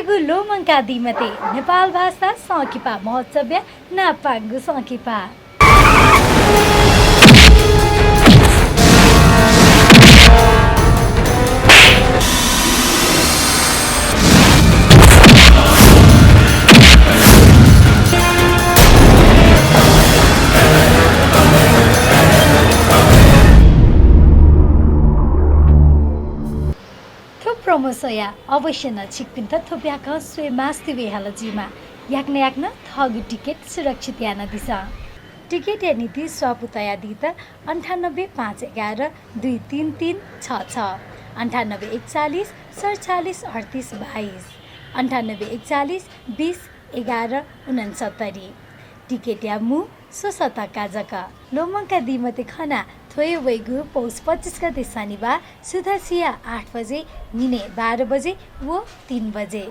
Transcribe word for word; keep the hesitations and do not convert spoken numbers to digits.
गु लोमंकादी मते नेपाल भाषा संकिपा महोत्सवया नापांगु संकिपा। थ्व promo स्वयाः अवश्य नं छिकपिन्त थ्व ब्याखं स्वये मास्ति वयेहल जुइमा। याकनं याकनं थःगु ticket सुरक्षित यानादिसँ। Ticket या निंतिं स्वापू तयादीत अन्ठानब्बे पाँच एघार दुई तीन तीन छ छ, अन्ठानब्बे एकचालिस सतचालिस अड्तिस बाइस, अन्ठानब्बे एकचालिस बिस एघार उनन्सत्तरी। Ticket या मू स्वसः तका जक। लोमंकादी मते खना, थ्व हे वइगु पौष पच्चिस गते शनिबार सुथसिया आठ बजे, न्हिनय् बाह्र बजे व तीन बजे।